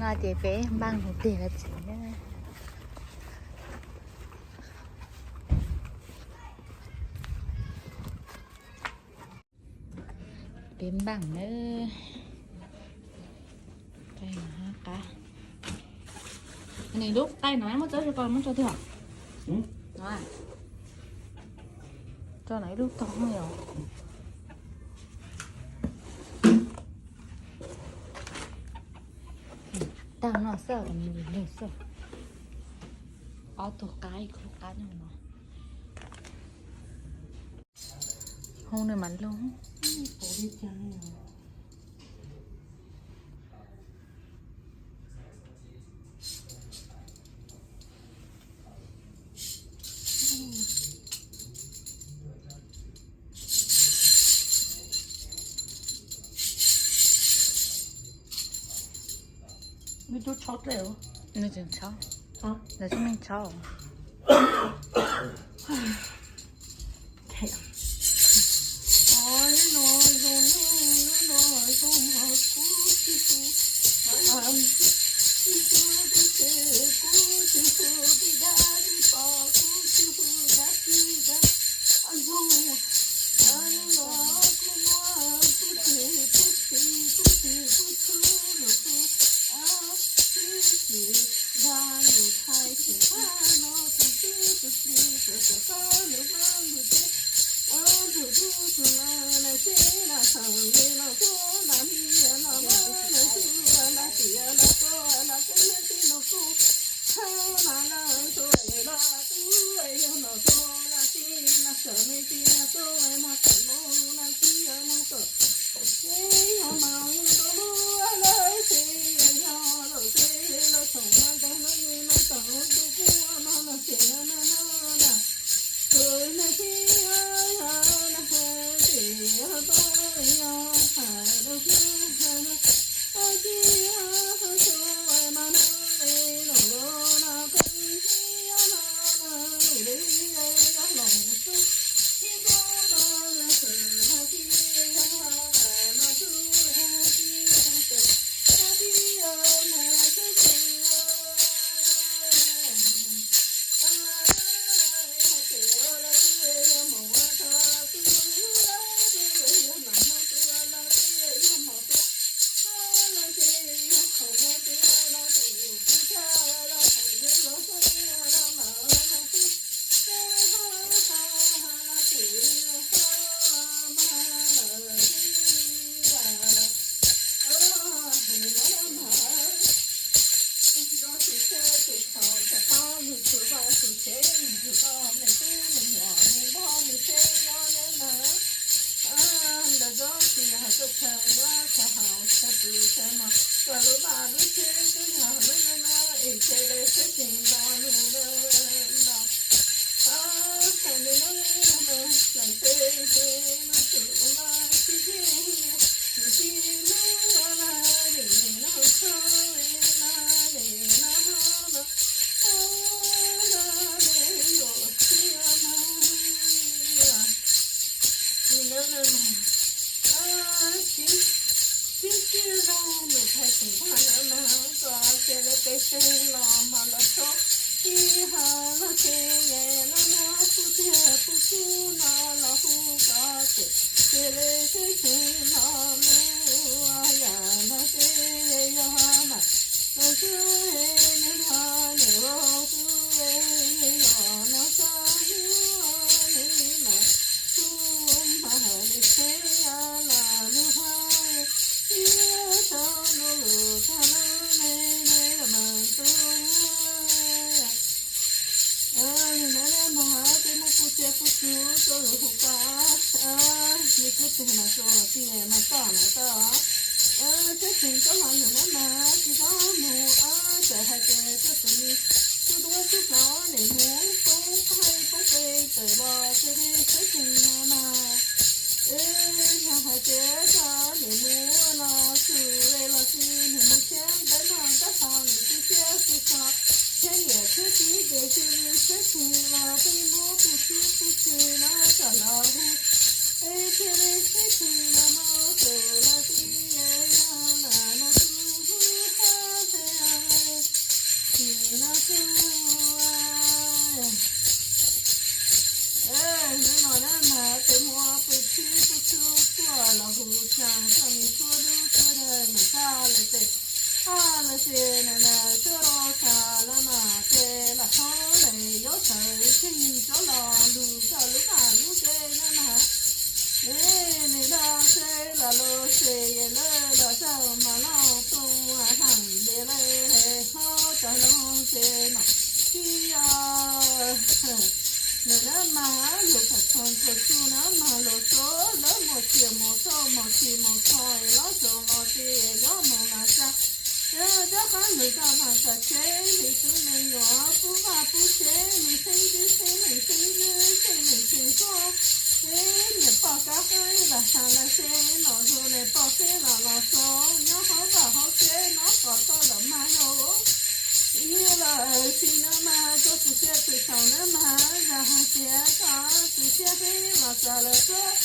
Ces peb npaj mus tig lawm txiv na. Peb npaj nawb. Qaij no qab. Nws lub qaij no muab txawb tso, muab tso twg? Tso no ib lub tog yom. Tag no xwb, lwg xwb. Ob tug qab, ib khub qab no. Hu nws mas lug. Nws tseem tshaub, nws tseem tshaub. Sib sib zog nws thaij tsis tag lawm mas koj cia li peb seb los mas los tso ib ha los ces los no pub tiag pub xub no los hu koj ces cia li seb tsis los lub yam no ces yog mas los xwb nws ho niam ua tus yog no xwb nws mas tus mas hais li tseeb los nws ho ib tau nws lus tag lub me me los mas tus li no ne mas peb muab pub txiaj pub xub tuaj lus hu koj li kub teg mas tso tiag mas toj mas toj. Txhiaj Xeem koj los lawm na mas tsis txhob mus, txawm hais tias koj tus me tub tub tub hlob niam mus poob qaij poob qe tawm los cia li Txhiaj Xeem no mas yog hais tias koj niam mus los xwm los xwb niam mus thiab ntawm no tab hau niam tu siab tu so thiab niam thiab txiv ces cia li Txhiaj Xeem los peb muab pub xub pub txwv no kom los hu es cia li Txhiaj Xeem los mus tus los tiag yog lam no tus hu hab Los sis na, tuaj rau xav los mas ces lam thaub les yuav sawv tsees rov los lug koj lub vaj lub tsev na mas. Nws nws dag seb los lub tsev lawm los txawm mas loj tu heev li lawm, ho cov lub tsev no tsis yog nws na mas lug pam txog txhua txhua na mas los txog lawv mus txias mus txhoj mus txhis mus txhoj es los txog los txias yuav mus mas xa. Yog cov qab lug toj mas txog tsev li tub me nyuam pub vaj pub tsev li xeeb ntxwv xeeb leej xeeb ntxwv xeeb leej xeeb suab, es niam pog kab qeeb los xav los seb los hu niam pog seb los los txog nyob hauv vaj hauv tsev no kom koj los mas yog ib los tsis no mas txog tus siab tus xaus na mas yog hais tias koj tus siab peb los txog lawm tuaj,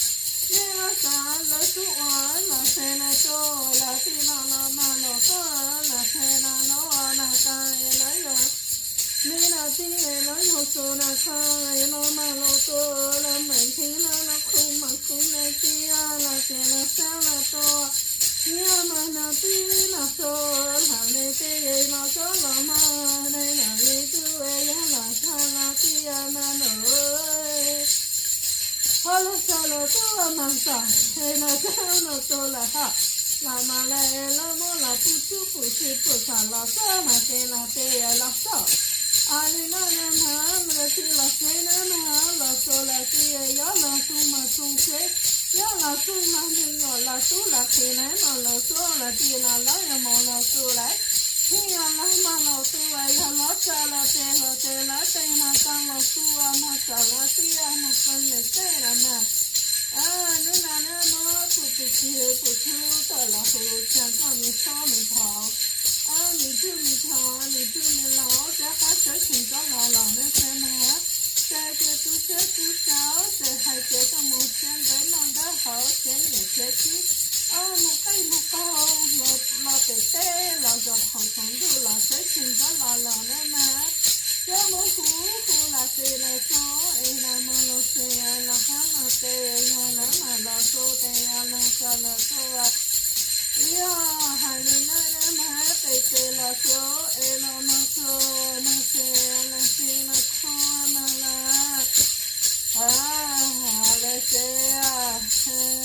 nej los txog lawv tub ua los tsev na tuaj los tij no los mas los tuaj los tsev no los mas tas lawv yog me no tij lawv yog xu na kho los mas los tuaj los meem kheev los los khu mas khu na tij los tias los sab los tuaj, yog mas no tij los tuaj los me tij los txog los mas ne los li tub yog los txog los tij mas no ho los txog los tuaj mas txog es los txog los tuaj los txog los mas lawv los muab los pub tub pub txib pub txog los txog los tij los tij los txog. Li no na mas los tij los tsev na mas los txog los tij yuav los xu mas xu tsev, yuav los xu los me nyuam los tub los qhe na mas los txog los tij los lawv yuav mus los xu lawm. Tij yog los mas los xu yog los txog los tij los tij los tij mas tau los xu mas txog los tij mas qee me tij los mas hnub no na muab pum pum txwv pum txwv tawm los hu tsa koj me txhob me thov, me tub me thov me tub me los rov qab sawv tsees rov los los na tsev mas, txawm tias tus siab tus xaus txawm hais tias koj mus tsev ntawd noj ntawd haus tsev niam tsev txiv, mus qeej mus qaug los pem teb los rau hauv tsaus ntuj los sawv tsees rov los los na mas, yuav mus hu hu los tij los txog es los mus los tsev los hab los tij yog lawv mam los xu tes yog los txog los tuaj. Yog hais li no na mas pem teb los xu es los mus xu los tsev los tij los kho no los lawv tsev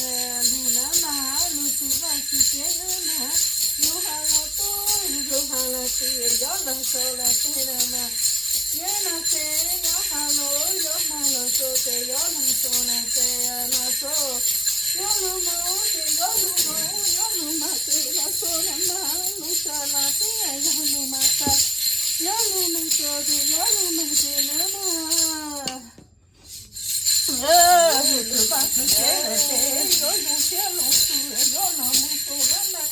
lug na mas lug tsis vaj tsis tsev na mas, lug has los tuaj lug has los tij yuav los xu los tij na mas, yuav los tsev yuav has los yuav mas los xu tes yuav los xu los tij los xu, yuav lug mus tes yuav lug mus yuav lug mas tij los xu na mas, lug txog los tij yog lug mas txog, yuav lug mas txog tes yuav lug mas tij na mas. Lug tsis vaj tsis tsev lawm tes yuav lug siab lug xu yuav los mus xu na mas,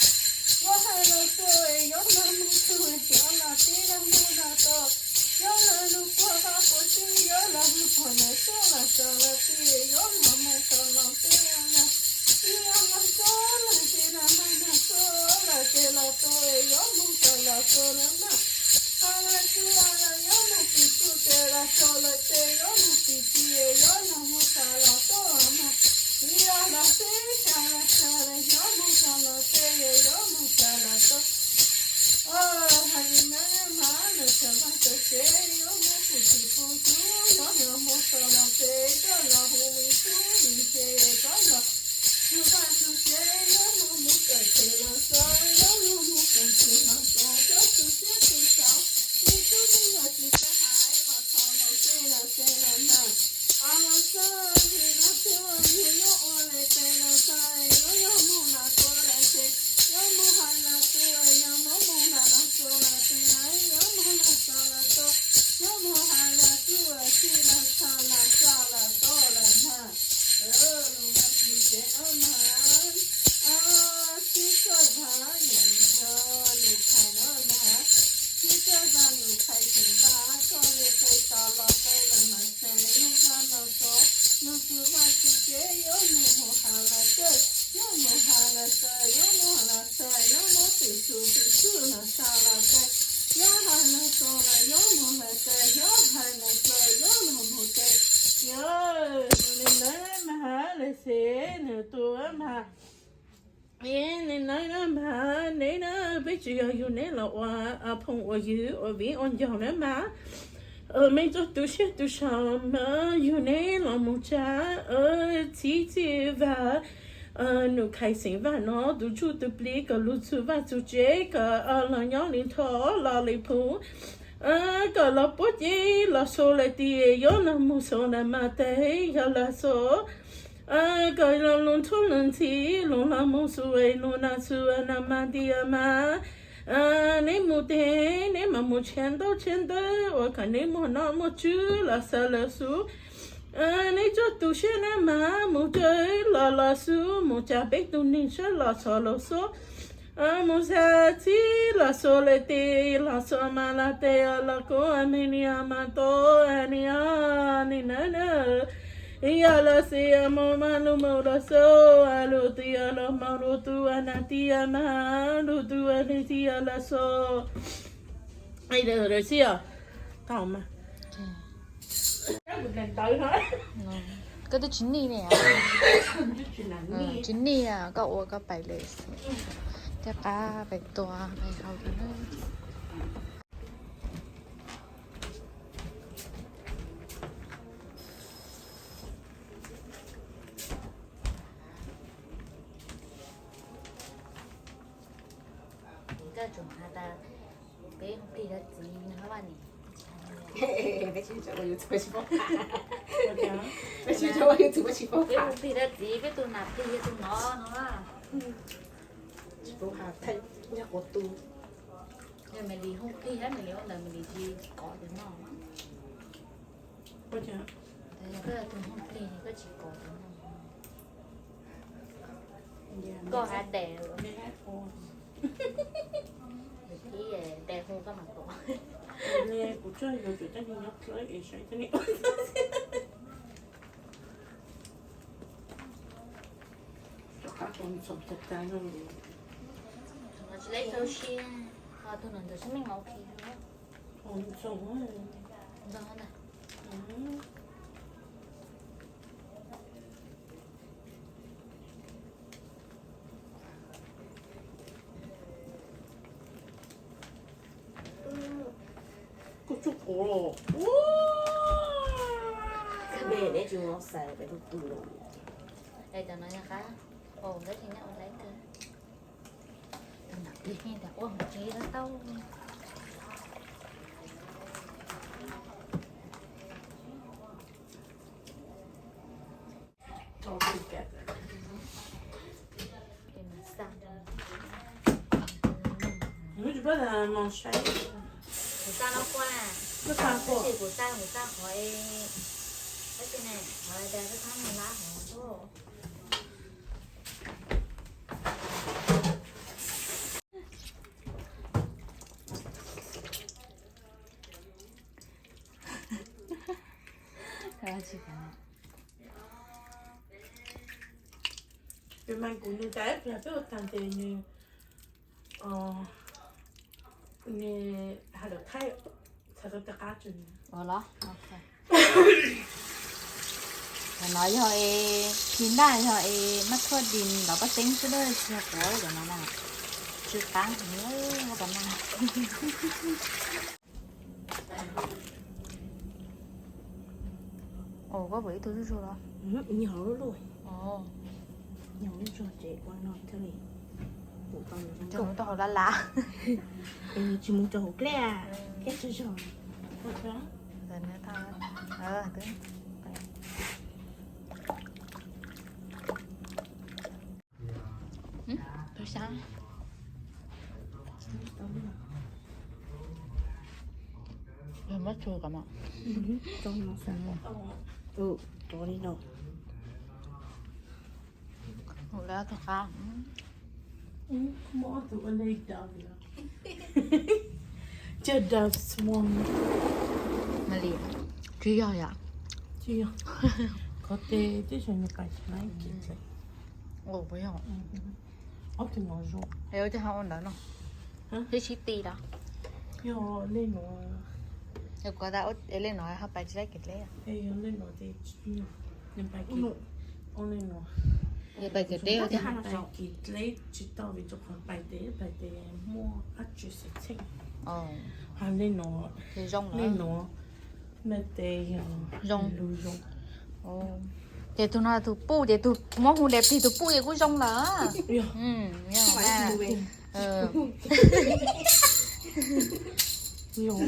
yuav hais los xu yuav los mus xu yuav los tij los mus los tij, yuav los lug puag vaj puag tsev yuav los lug puag ntawm txuj los txog los tij yuav los mus txog los tij na, tij los txog los tij los mas los txog los tij los txog yuav mus txog los txog na mas, has los txog los yuav mus tim txuj tes los txog los tij yuav mus tim tij yuav los mus txog los txog mas, tij los los txog txog los txog los yuav mus txog los tij yuav mus txog los txog. Hais li no mas lawv txhua vaj txhua tsev yuav mus pum txwv pum txwv yuav los mus txog los tsev coj los hu me tub me ntxhais coj los, txhua vaj txhua tsev yuav los mus kawm txhij los xav yuav los mus kawm txhij los xav coj txhua siab txhua xav, me tub me nyuam tsis txawj hais los txog los tij los tij los mas, los xav txhij los xav yug yuav ua li tes los xav yuav yuav mus los xav los tij, yuav mus hais los tij yuav mus mus los los xav los tij na, yuav mus los xav los tij, yuav mus hais los tij los txhij los xav los xav los tij los mas, lus no tsis tsev no mas, sib txawj vaj niam lus phais no mas, sib txawj vaj lus phais tseem vaj koj li qe tau los qe los mas tseem lub vaj los txog, lug tsis vaj tsis tsev yuav lug mus has los tij, yuav mus has los tij yuav mus has los tij yuav mus tim txuj tim txuj los xav los tij, yuav hais los tij los yuav mus los tij yuav hais los tij yuav los mus tij. Yog li ntawd mas has li xij nws tus mas Neb na mas neb na, peb tsuas yog yug neb los ua phooj ua ywg ua viv ua ncaus na mas, mej txoj tu siab tu saum mas yug neb los mus tsa txhiv txim Vaj, Nus Khais Xeem Vaj no tus ntsuj tus plig kom lug txug vaj txug tsev kom los nyob li nrho los li phum, kom los puab cev los xua lawm tias yuav los mus xua na mas tes yog los xua, kom los lug nrhuab lug ntxhi lug los mus xua lug na xua na mas tias mas neb mus tes neb mam mus tshiab ntaub tshiab ntawv uas kom neb muaj noj muaj tswv los xaws lawm xub. Neb tsuas tu siab na mas mus tsa los los xub mus tsa peb tug neeg sab los txhom los xub, mus xa txhib los xua lawm tes los xua mas los tes los kuv me niam mas tau ni ni na na. Yog los xij mus mas lug mus los xub, lug twg yog los mus lug tu na tias mas lug tu na tias los xub. Xij os, tau mas. Koj twb tsis nij ne. Tsis nij, koj ua koj pais li xwb. Tej qab pais tua pais haus rau na. Koj tseem has tas peb hu plig rau txiv no vaj ni. Peb tsis ua yus txuas tsis paub qab. Peb tsis ua yus txuas tsis paub qab. Peb hu plig rau txiv, peb tus nam plig yog tus no no. Tsis paub has thaij yog quav tu. Yog Maiv Lis hu plig, Maiv Lis ua ntawd Maiv Lis tsis kov tus no. Koj tus hu plig koj tsis kov tus no. Koj has daim, daim hu koj mam kov. Kuv tsuas yog tsuas coj nyob dlawb es saib thiab ne. Rov qab tos ntxhov tag tag no. Tsis txaus siab, tus no ntawd tsis meej mas ok. Ntxhov ntag. Koj tsuj quav los. Neb tsis mus xaws peb tus tu los. Es cov no yog qab, tab sis nej ua laib kawg. Tus nam plig tias ua hauv tsev tau. Kuv xa no qua, tab sis kuv xa kuv xa qhov, tab sis ne, qhov tias peb thab mus lab hov. Peb mas kuv nws tas ib pliag peb ua tag ces nws, nws has lawm thaij txhais tau tej qab tseem. Ua los, ok. Cov no yog es phim ntaj yog es mab thuaj dis los paj xeeb xwb na, tsis yog quav cov no na. Tsw qab heev lawm pov na. Ua koj pom ib tug zuj zus los? Nws hauv lub lub, nws hauv lub zog ces ua no thiaj li pum tau nws zoo nkauj. Rau hauv lab lab. Es nws tsis mus rau hauv dlej, dlej tsaug zog. Tau sab. Yog muab tsuag kom no. Rau no xav. Rau li no. Ua lawm tau qab. Muab ob tug ua li dav. Just dav small. Tsis yog yom? Tsis yog. Qhov tes twb tseem nws pais tsis laib kiag. Ua puas yog? Ob tug no zoo. Es ua cas ho ua ntawd no? Twb sib ti los? Yog li no. Yog kuv tas ua li no ho pais tsis laib kiag li. Yog li no ces nws pais kiag. Ua li no. Pais kev deb thiab. Pais kev deb tsis tau vim rau qhov pais tes pais tes muaj dab tsi xwm txheej. Ho nej nuav, nej nuav, nej tes yog zoo lug zoo. Ces tug no tug puj ces tug muab hu daim plig tug puj ces kuj zoo lawm. Yog,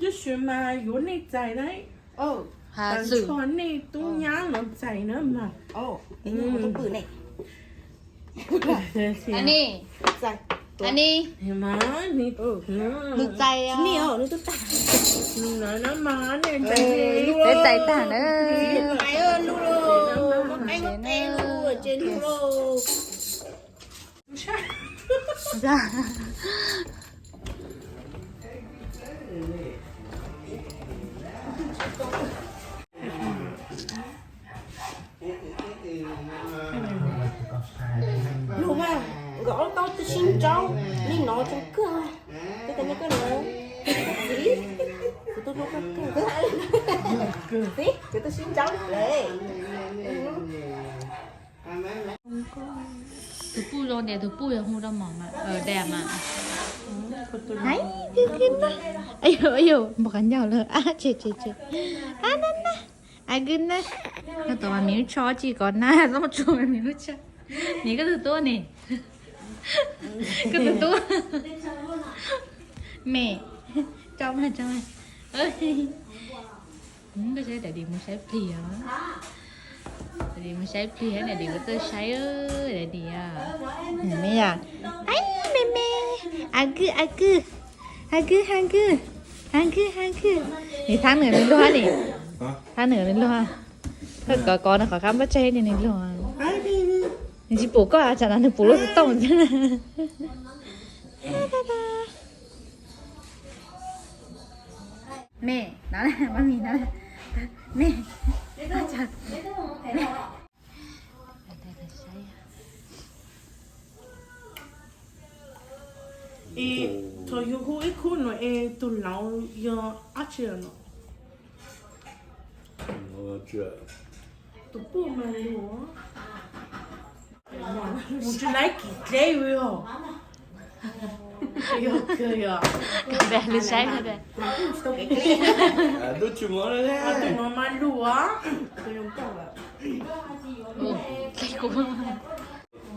tab sis mas yuav nej txais na. Tag nrho nej tub nyab los txais na mas. Nws txais, nws txais tag na. Lug mas, nkawd ob tau twb sib ntsaub li no tsaug kawg. Twb tas li koj na. Kuv twb hlub koj kawg. Twb sib ntsaub li. Tus puj zoo tias tus puj yog hu rau mom mas, dad mas. Hais, npog qhov ncauj lawm, tseg tseg tseg. A na na, a gw na. Koj tuav mas mis lub tsho tsis kov na, txhob muab tsuag mas mis lub tsho. Nim koj tus tub ne, koj tus tub. Me, tso mas tso mas. Koj saib Daddy mus saib plig os. Daddy mus saib plig, Daddy ua txawj saib Daddy. Me yom, ai me me, a gw a gw, a gw a gw, a gw a gw. Nim thab nws nws luag ni, thab nws nws luag. Koj kov kov nws qhov qab npab tsaig ni nws luag. Nws tsis pum koj, tsam no nws pum lub xov tooj xwb. Me, no, mami no, me, es thaum yus hu ib khub no es tus laus yog dab tsi no? Tus puj mas luag. Mus tsis laib kim dleb li os. Yog kawg yog. Kawg lub saib. Tub tsis mov li. Tus no mas lus.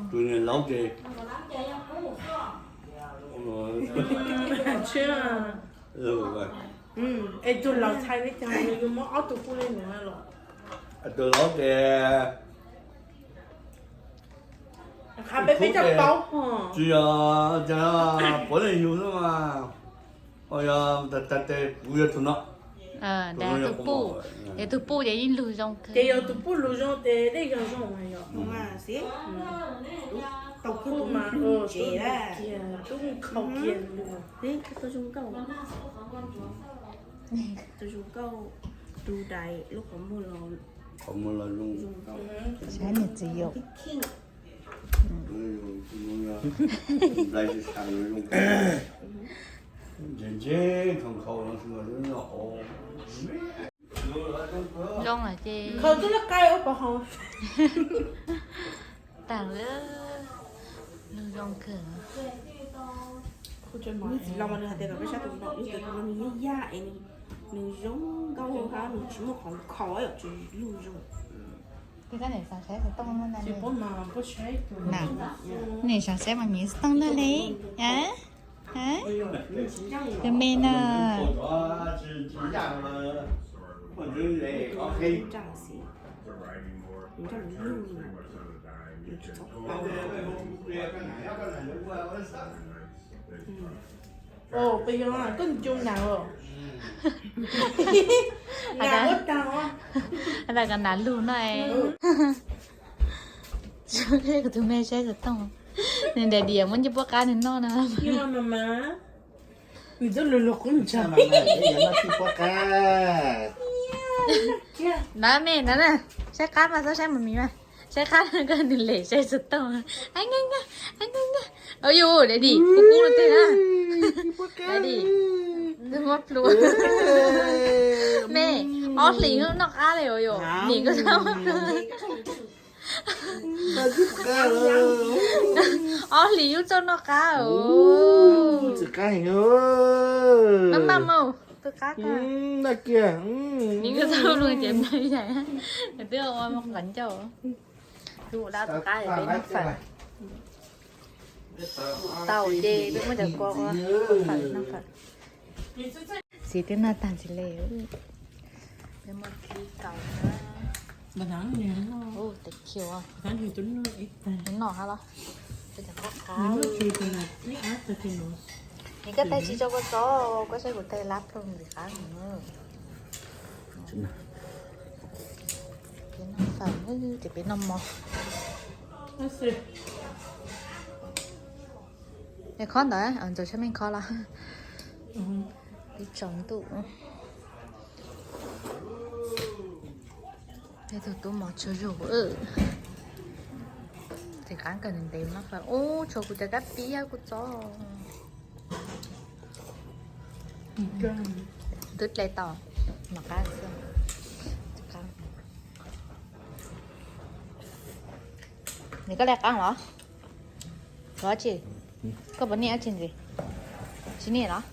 Tus niam laus ces es tus laus txhais li cas nws yuav muab ob tug pub li ntawd los? Tus laus ces qhov peb peb coj paub tsis yog, puav leej yug xwb mas. Ho yog tag tes kuv yog tus no. Tus no yog tus puj, es tus puj ces yeej lus zoo kawg. Ces yog tus puj lus zoo ces dej yog zoo mas yog. Tau kuj mas tub kiag, tub nkhaus kiag lus. Tau zoo nkauj, tau zoo nkauj, tus dais lub qhov muag los, qhov muag los zoo nkauj. Saib niam txiv yom. Ntse ntse, nkhaus nkhaus no. Zoo lawm ces nkhaus twb laj qai ua pov haum. Tag lawm, lus zoo kawg. Nws txiv laus mas nws hais tias kom peb saib tus no, nws tias tus no nws yaj yaj es nws zoo nkauj hab nws tsis muaj qhov nkhaus, tsis lug zoo. Nej xav saib mas miv xov tooj ntag li. Tus me no. Peb yog koj ncu nas os. Nas ua tag os. Has tas kom nas lug no. Kuv tus me saib xov tooj, nws daddy muab ncej puab qab nws noj no. Nws twb lug lug qub ntsag. Na me na, saib qab mas txhob saib mas miv mas. Saib qab koj nws lem saib xov tooj. Ua yus daddy, kuv qub no tej na. Daddy, muab plua. Me, ob hlis noj qab li os yom, nim koj txhob muab plua. Ob hlis yub txawj noj qab os. Maj maj mus, twb qab tag. Nim koj txhob plua ces noj yaim, twb ua qhov ncauj. Twb ua dab tus qab peb noj fawm. Tau ces peb muab cov kua ua fawm noj fawm. Txiv twb noj tag txiv li. Peb muab kib tau. Tes khiu noj hab los. Peb cov qab qab. Nim koj tais tsis tso kua txob, koj saib kuv tais lab ploog ntxim qab. Peb noj fawm ces peb noj mov. Es khob ntawd, ntxuav tsab meej khob los. Peb tsaus ntuj. Peb tug tub mov tsaug zug. Tes qab kawg ntev noj fawm. Ub, tshuav kuv cov kab pib kuv txob. Twb dle tau, noj qab xwb. Nws koj le qab los? Los tsi? Koj puas niaj dab tsi ntxiv? Tsis niaj los?